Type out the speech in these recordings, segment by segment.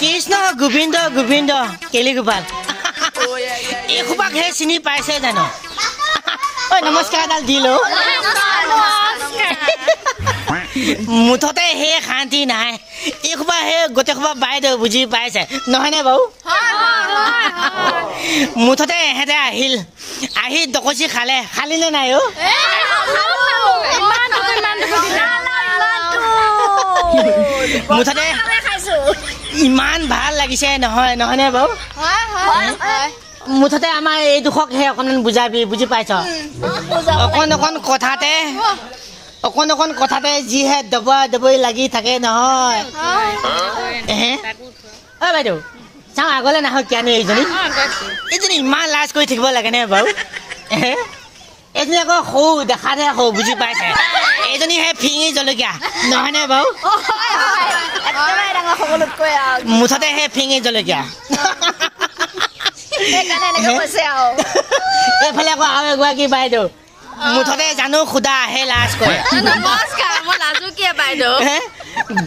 কৃষ্ণ গোবিন্দ গোবিন্দ কেলিগোপাল এই সোপাকহে চিনি পাইছে জানো? ঐ নমস্কাৰ এডাল দিলো। মুঠতে সেই শান্তি নাই এই সোপা, সেই গোটেই সোপা বাইদেউ বুজি পাইছে নহয়নে বাৰু? মুঠতে এহেঁতে আহিল, আহি দকচি খালে। খালি নে নাই অ'? মুঠতে ইমান ভাল লাগিছে নহয়, নহয়নে বাৰু? মুঠতে আমাৰ এই দুখক সেই অকণমান বুজাবি, বুজি পাইছ? অকণ অকণ কথাতে, অকণ অকণ কথাতে যিহে দবা দবই লাগি থাকে নহয়। অ বাইদেউ চাওঁ আগলৈ নাহক কিয়নো এইজনী, এইজনী ইমান লাজ কৰি থাকিব লাগেনে বাৰু? এইজনী আকৌ সৰু দেখাতহে সৰু, বুজি পাইছে? এইজনীহে ফিঙি জলকীয়া নহয়নে বাৰু? মুঠতে সেই ফিঙি জলকীয়া। এইফালে আকৌ আৰু এগৰাকী বাইদেউ, মুঠতে জানো সোধা আহে লাজ কৰে।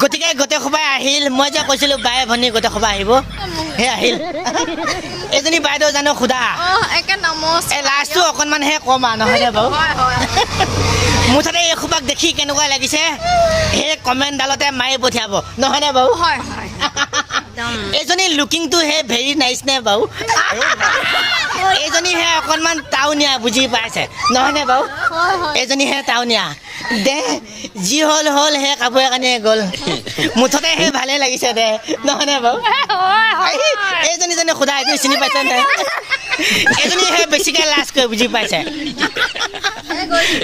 গতিকে গোটেই সোপাই আহিল। মই যে কৈছিলো বাই ভনী গোটেই সোপা আহিব, সেই আহিল। এইজনী বাইদেউ জানো সোধা, এই লাজটো অকণমানহে কম আৰু নহয়নে বাৰু? মুঠতে এই সোপাক দেখি কেনেকুৱা লাগিছে সেই কমেণ্টডালতে মাৰি পঠিয়াব নহয়নে বাৰু? এইজনী লুকিংটো হে ভেৰি নাইচ নে বাৰু? এইজনীহে অকণমান টাউনীয়া, বুজি পাইছে নহয়নে বাৰু? এইজনীহে টাউনীয়া দে, যি হ'ল হ'ল, সেই কাপোৰে কানিয়ে গ'ল। মুঠতে সেই ভালে লাগিছে দে নহয়নে বাৰু? এইজনী জনী সোধা, এইজনী চিনি পাইছে নে? এইজনীহে বেছিকৈ লাজ কৰে, বুজি পাইছে?